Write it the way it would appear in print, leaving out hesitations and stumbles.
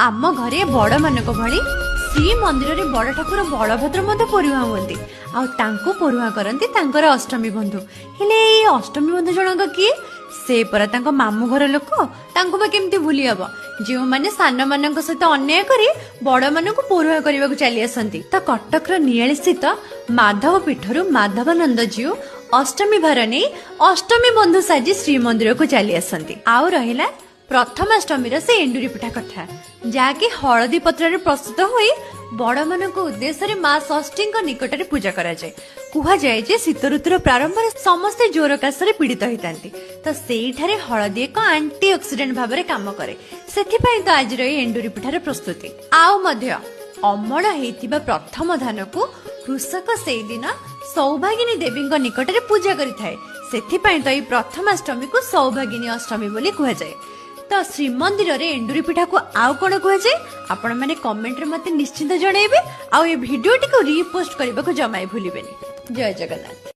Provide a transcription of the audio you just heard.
ଆମ ଘରେ ବଡ଼ମାନଙ୍କ ଭଳି ଶ୍ରୀମନ୍ଦିରରେ ବଡ଼ ଠାକୁର ବଳଭଦ୍ର ମଧ୍ୟ ପୋରୁହାଁ ହୁଅନ୍ତି, ଆଉ ତାଙ୍କୁ ପୋରୁହାଁ କରନ୍ତି ତାଙ୍କର ଅଷ୍ଟମୀ ବନ୍ଧୁ। ହେଲେ ଏଇ ଅଷ୍ଟମୀ ବନ୍ଧୁ ଜଣକ କିଏ? ସେ ପରା ତାଙ୍କ ମାମୁଁ ଘର ଲୋକ। ତାଙ୍କୁ ବା କେମିତି ଭୁଲି ହବ, ଯେଉଁମାନେ ସାନମାନଙ୍କ ସହିତ ଅନ୍ୟାୟ କରି ବଡ଼ମାନଙ୍କୁ ପୋରୁହାଁ କରିବାକୁ ଚାଲି ଆସନ୍ତି। ତ କଟକର ନିଆଳି ସ୍ଥିତ ମାଧବ ପୀଠରୁ ମାଧବାନନ୍ଦ ଜୀଉ ଅଷ୍ଟମୀ ଭାର ନେଇ ଅଷ୍ଟମୀ ବନ୍ଧୁ ସାଜି ଶ୍ରୀମନ୍ଦିରକୁ ଚାଲି ଆସନ୍ତି। ଆଉ ରହିଲା ପ୍ରଥମାଷ୍ଟମୀର ସେ ଏଣ୍ଡୁରି ପିଠା କଥା, ଯାହାକି ହଳଦୀ ପତ୍ରରେ ପ୍ରସ୍ତୁତ ହୋଇ ବଡ଼ମାନଙ୍କ ଉଦ୍ଦେଶ୍ୟରେ ମା ଷଷ୍ଠୀଙ୍କ ନିକଟରେ ପୂଜା କରାଯାଏ। କୁହାଯାଏ ଯେ ଶୀତ ଋତୁର ପ୍ରାରମ୍ଭରେ ସମସ୍ତେ ଜ୍ୱର କାଶରେ ପୀଡ଼ିତ ହୋଇଥାନ୍ତି, ତ ସେଇଠାରେ ହଳଦୀ ଏକ ଆଣ୍ଟି ଅକ୍ସିଡେଣ୍ଟ ଭାବରେ କାମ କରେ। ସେଥିପାଇଁ ତ ଆଜିର ଏଇ ଏଣ୍ଡୁରି ପିଠାର ପ୍ରସ୍ତୁତି। ଆଉ ମଧ୍ୟ ଅମଳ ହେଇଥିବା ପ୍ରଥମ ଧାନକୁ କୃଷକ ସେଇଦିନ ସୌଭାଗିନୀ ଦେବୀଙ୍କ ନିକଟରେ ପୂଜା କରିଥାଏ। ସେଥିପାଇଁ ତ ଏଇ ପ୍ରଥମାଷ୍ଟମୀକୁ ସୌଭାଗିନୀ ଅଷ୍ଟମୀ ବୋଲି କୁହାଯାଏ। ତ ଶ୍ରୀମନ୍ଦିରରେ ଏଣ୍ଡୁରି ପିଠାକୁ ଆଉ କଣ କୁହାଯାଏ, ଆପଣମାନେ କମେଣ୍ଟରେ ମତେ ନିଶ୍ଚିନ୍ତ ଜଣେଇବେ। ଆଉ ଏ ଭିଡିଓଟିକୁ ରିପୋଷ୍ଟ କରିବାକୁ ଜମା ଭୁଲିବେନି। ଜୟ ଜଗନ୍ନାଥ।